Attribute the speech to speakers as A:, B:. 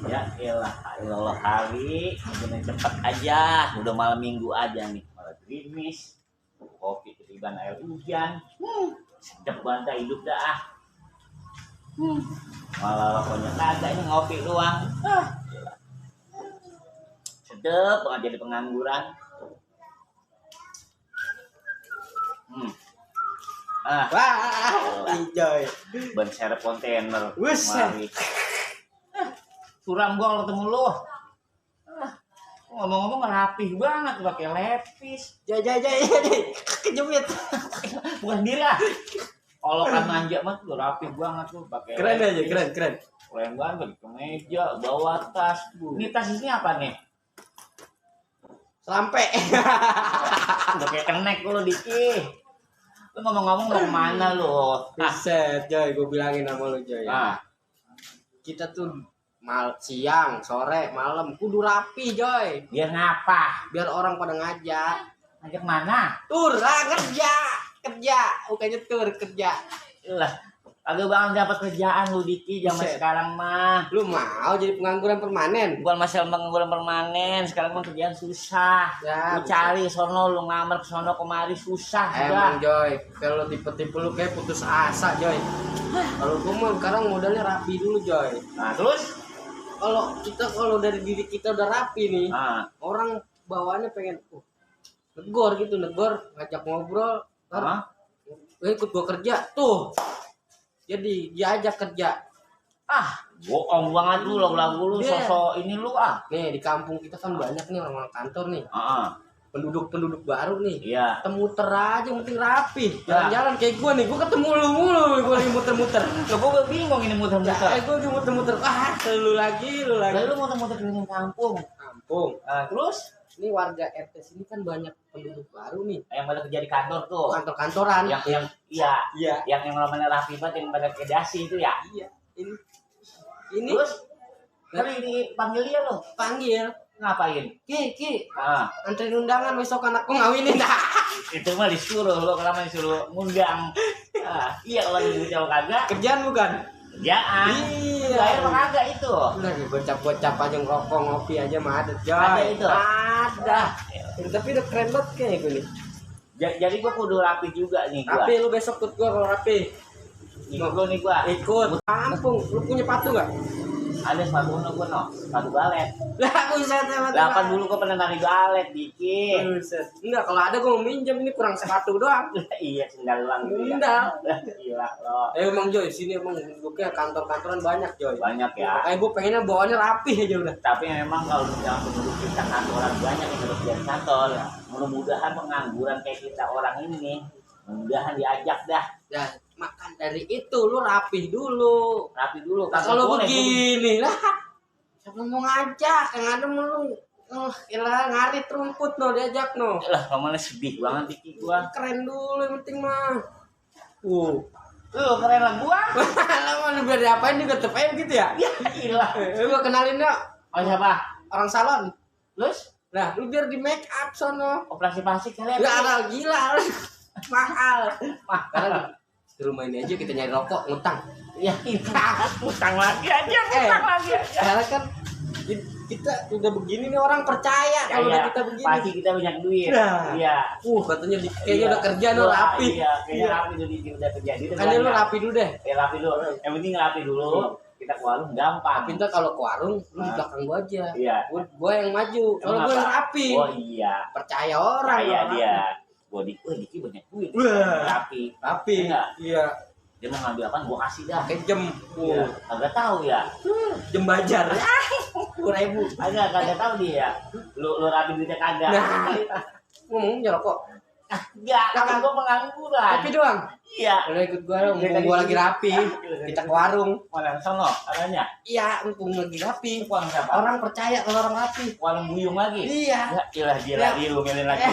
A: Ya elah, Allah hari, jangan cepat aja. Udah malam minggu aja nih, malah gerimis. Kopi ketiban air hujan. Sedap banget hidup dah. Malah pokoknya kagak ini ngopi doang. Elah. Sedap banget jadi pengangguran.
B: Wah, enjoy.
A: Ban serep kontainer.
B: Buset.
A: Mari. Suram gua kalau ketemu lu. Ngomong-ngomong rapih banget pakai lepis.
B: Jai, kejepit.
A: Bukan sendiri ah. Kalau kan manja mah tuh rapih banget tuh pakai.
B: Keren aja, keren.
A: Keren banget ke meja, bawa tas. Ini tas ini apa nih?
B: Sampai.
A: Udah kayak kenek lu Diki. Lu ngomong-ngomong mau kemana lu?
B: Buset, Joy, gue bilangin sama lu, Joy.
A: Ah.
B: Kita tuh siang, sore, malam kudu rapi, Joy.
A: Biar ngapa?
B: Biar orang pada ngajak.
A: Ngajak mana?
B: Tur lah, kerja. Bukannya tur, kerja.
A: Lah, agak banget dapat kerjaan lu Diki zaman
B: Buset.
A: sekarang mah.
B: Lu mau jadi pengangguran permanen?
A: Bukan masalah pengangguran permanen, sekarang mah kerjaan susah.
B: Ya,
A: Lu cari sono, lu ngamar ke sono kemari susah.
B: Emang, Joy, kalau tipe-tipe lu kayak putus asa, Joy. Kalau gue mah sekarang modalnya rapi dulu, Joy.
A: Nah, terus?
B: Kalau dari diri kita udah rapi nih, orang bawaannya pengen negor, ngajak ngobrol, ikut gua kerja tuh. Jadi dia ajak kerja.
A: Bohong banget lu lagu-lagu lu, sosok ini lu ah.
B: Nih di kampung kita kan banyak nih orang-orang kantor nih. Penduduk baru nih.
A: Iya.
B: Muter aja yang penting rapi. Jalan-jalan kayak gua nih, gua ketemu lu mulu, gua lagi muter-muter.
A: Loh, gua bingung ini muter-muter.
B: Gua lagi muter-muter. Lu lagi.
A: Lalu lu muter-muter keliling kampung. Terus?
B: Ini warga RT sini kan banyak penduduk baru nih.
A: Yang pada kerja di kantor tuh.
B: Kantor-kantoran.
A: Yang namanya rapi banget yang pada kedasi itu ya.
B: Iya. Ini.
A: Terus? Tadi dipanggil dia lo.
B: Panggil.
A: Ngapain?
B: Ki. Anterin undangan besok anakku ngawinin.
A: Itu mah disuruh lo, kalau disuruh ngundang. Iya kalau disuruh kagak.
B: Kerjaan bukan?
A: Kerjaan.
B: Iya.
A: Air mah kagak itu.
B: Lagi gocap aja ngerokok ngopi aja mah ada.
A: Ada itu.
B: Ada. Tapi udah keren banget kayak gue nih.
A: Jadi gua kudu rapi juga nih gua.
B: Tapi lu besok ikut gua kalau rapi. Ikut. Kampung, lu punya sepatu enggak?
A: Ada sepatu gua sepatu balet.
B: Lah buset emang.
A: 8 dulu gua pernah nari balet dikit.
B: Buset. Enggak, kalau ada gua mau minjem ini kurang sepatu doang.
A: Iya, sendal doang.
B: Sendal.
A: Gila lo.
B: Emang Joy, sini emang penduduknya kantor-kantoran banyak, Joy.
A: Banyak ya.
B: Gua pengennya bawaannya rapi aja udah.
A: Tapi memang kalau misalnya penduduk kita kantoran banyak yang kerja di kantor, mudah-mudahan pengangguran kayak kita orang ini, mudah-mudahan diajak dah.
B: Ya, makan dari itu lu rapi dulu. Kalau begini lah, siapa mau ngajak? Yang ada lu ilah ngarit rumput no diajak no.
A: Lah, kamu sedih banget Diki gua.
B: Keren dulu yang penting mah.
A: Lu keren lah gua.
B: Lah mau biar diapain juga tetep aja gitu ya?
A: Ya gila.
B: Gua kenalin dong.
A: Oh siapa?
B: Orang salon.
A: Terus?
B: Nah, lu biar di make up sono.
A: Operasi plastik kalian.
B: Enggak ada gila. Mahal. Karena di rumah ini aja kita nyari rokok ngutang.
A: Ya utang lagi aja.
B: Karena kan kita udah begini nih orang percaya kalau udah kita begini.
A: Pasti kita banyak duit. Iya.
B: Katanya kayaknya udah kerja no rapi.
A: Iya, kayaknya rapi udah kerja di.
B: Kan lu rapi dulu deh.
A: Ya rapi dulu. Yang penting rapi dulu. Kita ke warung gampang.
B: Pintar kalau ke warung lu di belakang gua aja.
A: Iya.
B: Gua yang maju. Kalau gua yang rapi.
A: Oh iya.
B: Percaya orang.
A: Percaya dia. Gua Diki banyak duit. Rapi.
B: Iya.
A: Dia mau ngambil apaan gua kasih dah.
B: Kayak jam.
A: Kagak tahu ya.
B: Jam bajar. 10.000.
A: Kagak tahu dia. Lu rapi duitnya kagak.
B: Ngomong nyerokok.
A: Enggak, kan gua pengangguran.
B: Rapi doang.
A: Iya.
B: Udah ikut gua dong. Mumpung gua lagi rapi. Kita ke warung.
A: Warung sono katanya.
B: Iya, mumpung lagi rapi.
A: Warung siapa?
B: Orang percaya kalau orang rapi.
A: Warung buyung lagi.
B: Iya.
A: Ya, gila dia lagi lu ngelin lagi.